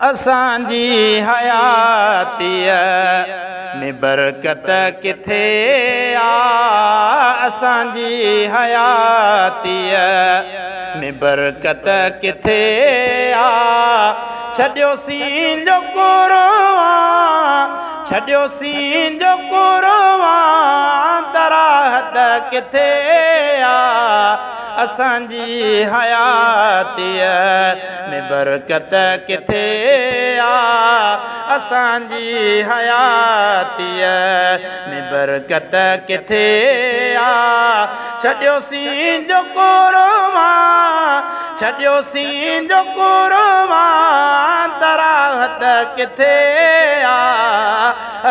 اسان جي حياتيء ۾ برڪت ڪٿي آ؟ اسان جي حياتيء ۾ برڪت ڪٿي آ؟ ڇڏيوسين جو قرآن، ڇڏيوسين جو قرآن، ته راحت ڪٿي آ؟ اسان جي حياتيء ۾ برڪت ڪٿي آ؟ اسان جي حياتيء ۾ برڪت ڪٿي آ؟ ڇڏيوسين جو قرآن، ڇڏيوسين جو قرآن، ته راحت ڪٿي آ؟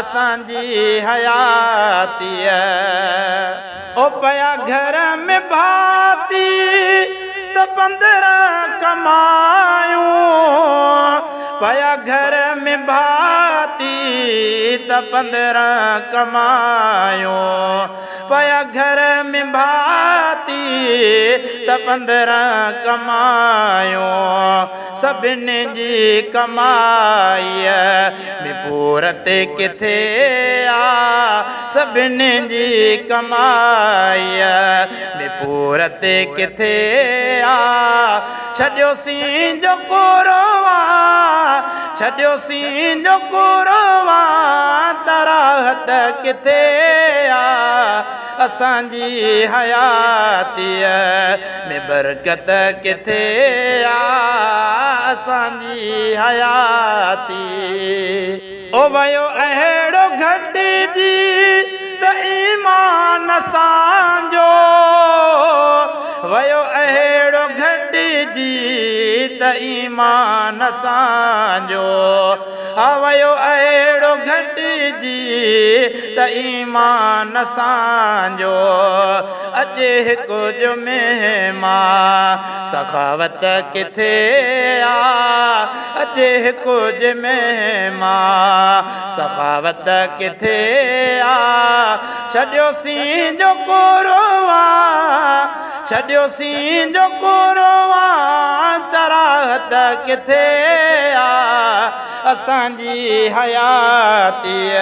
اسان جي حياتيء. او پيا گهر ۾ ڀاتي ته 15 ڪمايون، پيا گهر ۾ ڀاتي ته 15 ڪمايون، پيا گهر ۾ ڀاتي ته 15 ڪمايون، سڀني جي ڪمائيء ۾ پورت ڪٿي آ؟ سڀني جي ڪمائيء ۾ پورت ڪٿي آ؟ ڇڏيوسين جو قرآن، ڇڏيوسين جو قرآن، ته راحت ڪٿي آ؟ اسان جي حياتيء ۾ برڪت ڪٿي آ؟ اسان جي حياتي. او ويو اهڙو گهٽجي ته ايمان اسان جو، ويو اهڙو گهٽجي ته ايمان اسان جو، ها ويو اهڙو گهٽجي ته ايمان اسان جو، اچي هڪ جو مهمان سخاوت ڪٿي آ؟ اچي هڪ جي مهمان سخاوت ڪٿي آ؟ ڇڏيوسين جو قرآن، ڇڏيوسين جو قرآن، ته راحت ڪٿي آ؟ اسان جي حياتيء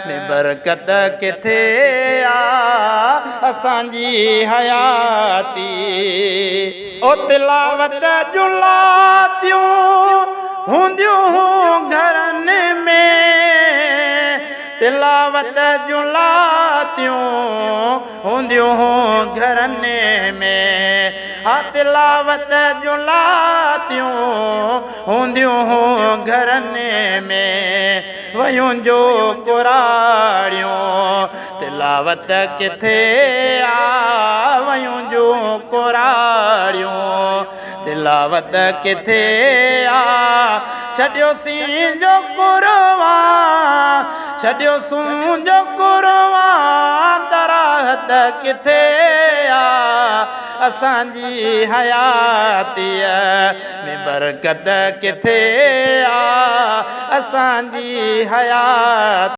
۾ برڪت ڪٿي آ؟ اسان جي حياتي. او تلاوت جون لاتيون هونديون هون گهرن ۾، تلاوت جون لاتيون هونديون هون گهرن ۾، ها تلاوت جون لاتيون هونديون هون گهرن ۾، ويون جو ڪراڙيون تلاوت ڪٿي آ؟ ويون جون ڪراڙيون تلاوت ڪٿي آ؟ ڇڏيوسين جو قرآن، ڇڏيوسون جو قرآن، ته راحت ڪٿي آ؟ اسان جي حياتيء ۾ برڪت ڪٿي آ؟ اسان جي حياتي.